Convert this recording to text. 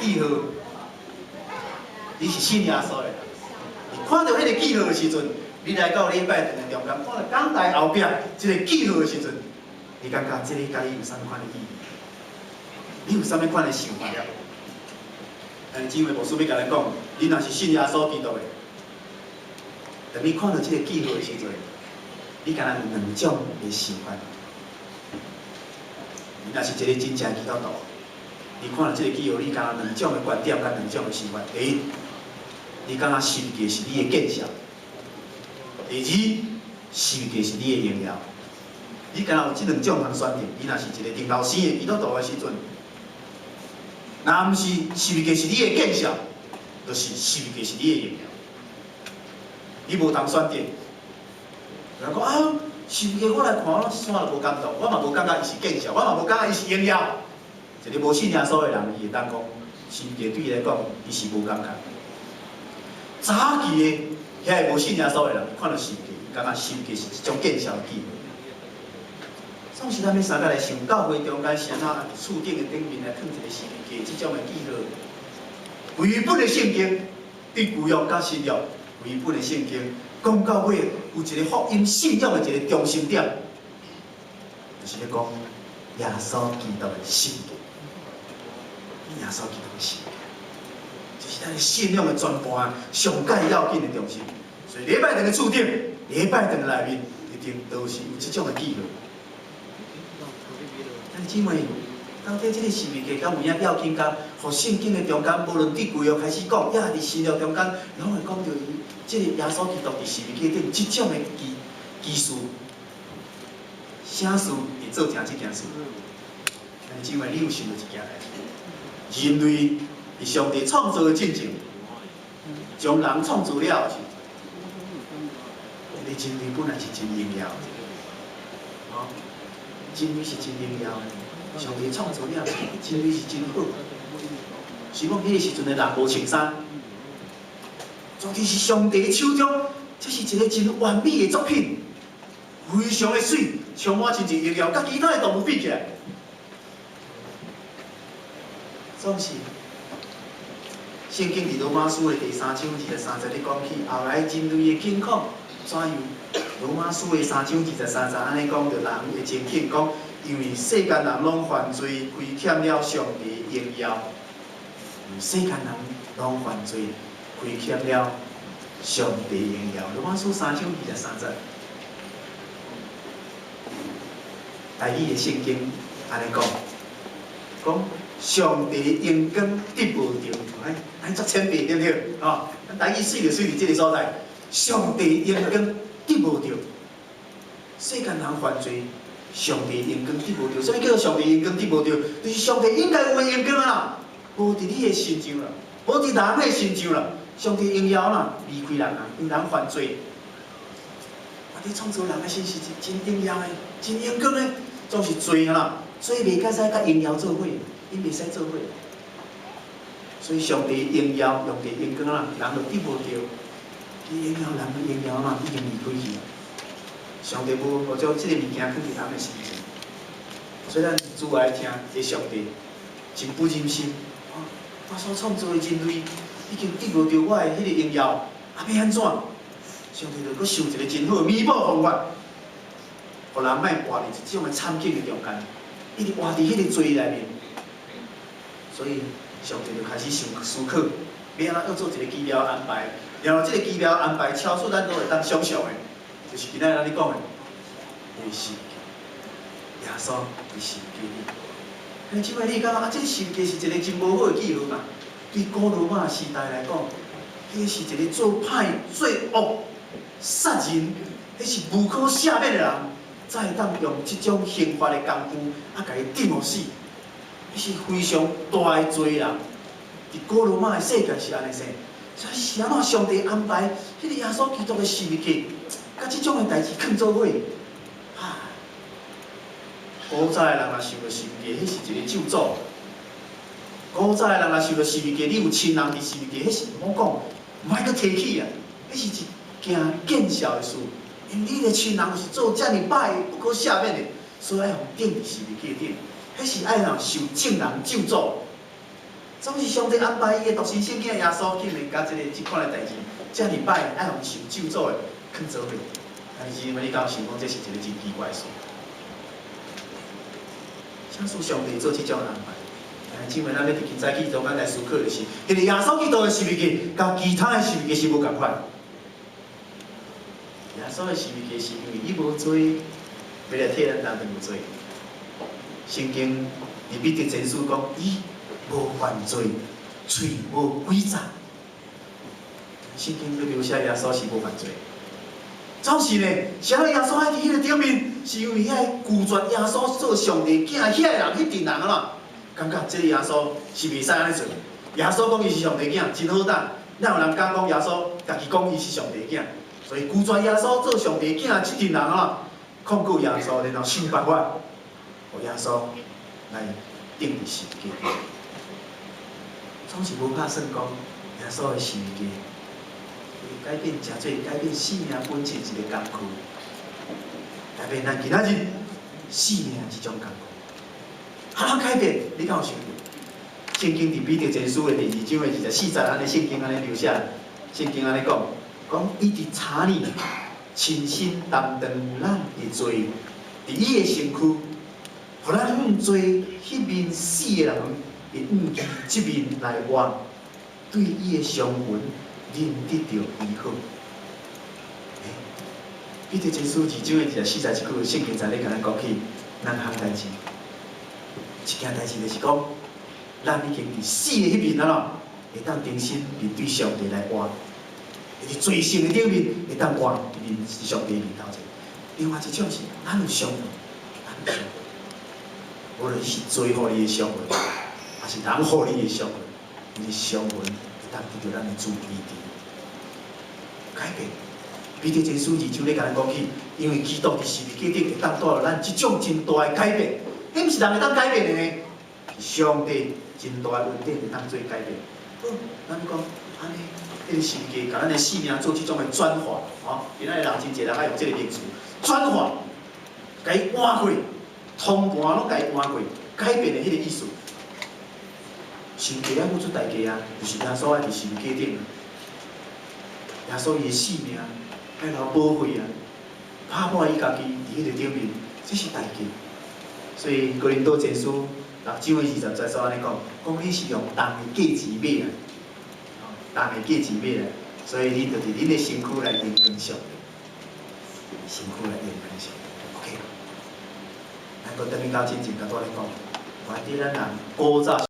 記號，你是信耶穌的人，你看著彼个記號的時陣，你來到禮拜堂的中間，看著講台後壁這个記號的時陣，你感覺這个佮你有啥物款的意義？你有啥物款的想法？但姊妹牧師欲共咱講，你若是信耶穌基督的，當你看著這个記號的時陣，你敢若有兩種的想法。你若是一个真正基督徒，你看著這个記號，你敢若兩種的觀點佮兩種的想法。第一，你感覺十字架是你的見笑；第二，十字架是你的榮耀。你敢若有這兩種通選擇。你若是一个重頭生的基督徒的時陣，若毋是十字架是你的見笑，就是十字架是你的榮耀。你無通選擇。人講啊，十字架我來看，我煞無感動，我嘛無感覺伊是見笑，我嘛無感覺伊是榮耀。一个無信耶穌的人，伊會當講，十字架對伊來講，伊是無感覺。早期的遐个無信耶穌的人，看著十字架，伊感覺十字架是一種見笑的記號。總是咱欲三個來想，教會中間是按怎厝頂的頂面來囥一个十字架，這種的記號。規本的聖經，對舊約佮新約，規本的聖經講到尾有一个福音信仰的一个中心點，就是咧講耶穌基督的十字架。耶穌基督的十字架，這是咱信仰的全盤上蓋要緊的中心。所以禮拜堂的厝頂，禮拜堂的內面，一定都是有這種的記號。但姊妹，到底這个十字架敢有影要緊甲？予聖經的中間，無論佇舊約開始講，抑是佇新約中間，攏會講著伊這个耶穌基督佇十字架頂這種的奇事，啥事會做成這件事？但姊妹，你有想著一件代誌？人類佇上帝創造的進前，將人創造了時，你人類本來是真榮耀的，哦，人類是真榮耀的。上帝創造了，人類是真好。是講彼个時陣的人無穿衫，總之是上帝手中，這是一个真完美的作品，非常的媠，充滿真濟榮耀，佮其他的動物比起來，總是聖經佇羅馬書的第三章二十三節咧講起，後來人類的境況怎樣？羅馬書的三章二十三節按呢講著人的情景，講因為世間人攏犯罪，虧欠了上帝的榮耀。世間人攏犯罪，虧欠了上帝榮耀。羅馬書三章二十三節，台語的聖經按呢講，講上帝榮光得無著，哎，咱足淺白對毋對？吼，咱台語媠就媠佇這个所在，上帝榮光得無著，世間人犯罪，上帝榮光得無著。啥物叫做上帝榮光得無著？就是上帝應該有的榮光啊，無佇你的身上啦，無佇人的身上啦。上帝榮耀啦，離開人啊，因人犯罪。啊，佇創造人的時是真榮耀的，真榮光的，總是罪啦，罪袂該使佮榮耀做伙，𪜶袂使做伙。所以上帝榮耀，上帝榮光啦，人就得無著。伊榮耀人的榮耀嘛，已經離開去。上帝無將這个物件囥佇人的身上，所以咱主愛聽這上帝真不忍心。我所創造的人類已經得無著我的彼个榮耀，啊，欲按怎？上帝就閣想一个真好的彌補方法，予人莫活佇這種的慘境的中間，一直活佇彼个罪內面。所以上帝就開始想思考，欲按怎做一个奇妙安排。然後這个奇妙安排超出咱攏會當想像的，就是今仔日咱咧講的，伊十字架，耶穌佇十字架頂。兄姊妹，你感覺啊？這个十字架是一个真無好的記號嘛？對古羅馬時代來講，彼是一个做歹、做惡、殺人，彼是無可赦免的人，才會當用這種刑罰的工具，啊，共伊釘予死。彼是非常大的罪啦。佇古羅馬的世界是按呢生，所以是按怎上帝安排彼个耶穌基督的十字架，佮這種的代誌囥做伙？啊！古早的人若想著十字架，彼是一個咒詛。古早的人若想著十字架，你有親人佇十字架，彼是毋好講，毋愛閣提起啊！彼是一件見笑的事，因為你的親人是做遮爾歹不可赦免的，所以愛予釘佇十字架頂。彼是愛讓受眾人咒詛。總是上帝安排伊的獨生聖囝耶穌，竟然佮這款的代誌，遮爾歹，愛予受咒詛的，囥做伙。但是，你敢有想講這是一個真奇怪的事？啥事上帝做這種安排？姊妹，咱欲佇今早起中間來思考的是，彼個耶穌基督的十字架，佮其他的十字架是無仝款。耶穌的十字架是因為伊無罪，欲來替咱擔當罪。聖經佇彼得前書講，伊無犯罪，喙無詭詐。聖經咧描寫耶穌是無犯罪。總是呢，啥物耶穌愛佇彼个頂面，是因為遐個拒絕耶穌做上帝囝遐个人，彼陣人啊，感覺這個耶穌是袂使按呢做。耶穌講伊是上帝囝，真好膽，哪有人敢講耶穌家己講伊是上帝囝？所以拒絕耶穌做上帝囝這陣人啊，控告耶穌，然後想辦法，予耶穌來釘佇十字架。總是無拍算講耶穌的十字架改變誠濟，改變生命本質一个工具，改變咱今仔日生命這種工具。按怎改變？你敢有想過？聖經佇彼得前書的第二章的24節，按呢聖經按呢描寫，聖經按呢講，講伊佇柴呢親身擔當咱的罪，佇伊的身軀，予咱向做彼面死的人，會向這面來活，對伊的傷痕，恁得著醫好。彼得前書二章的24節這句聖經在咧共咱講起兩項代誌。一件代誌就是講，咱已經佇死的彼面啊囉，會當重新面對上帝來活，佇罪性的頂面會當活佇面上帝面頭前。另外一種是，咱有傷痕，咱有傷痕，無論是罪予你的傷痕，抑是人予你的傷痕，你的傷痕會當得著咱的主醫治。改變，彼得前書二章咧共咱講起，因為基督佇十字架頂會當帶來咱這種真大的改變，彼毋是人會當改變的呢，是上帝真大的恩典會當做改變。好，咱講按呢，彼個十字架共咱的生命做這種的轉化，吼，今仔日人真濟人愛用這個名詞，轉化，共伊換過，通盤攏共伊換過，改變的彼個意思。十字架愛付出代價啊，就是耶穌愛佇十字架頂。耶穌伊的性命愛流寶血啊，拍破伊家己佇彼個頂面，這是代價。所以哥林多前書六章的20節所按呢講，講你是用重的價錢買來，重的價錢買來，所以你就佇恁的身軀來榮光上帝，身軀來榮光上帝。OK，咱閣轉去到進前，共帶咧講，原佇咱人古早。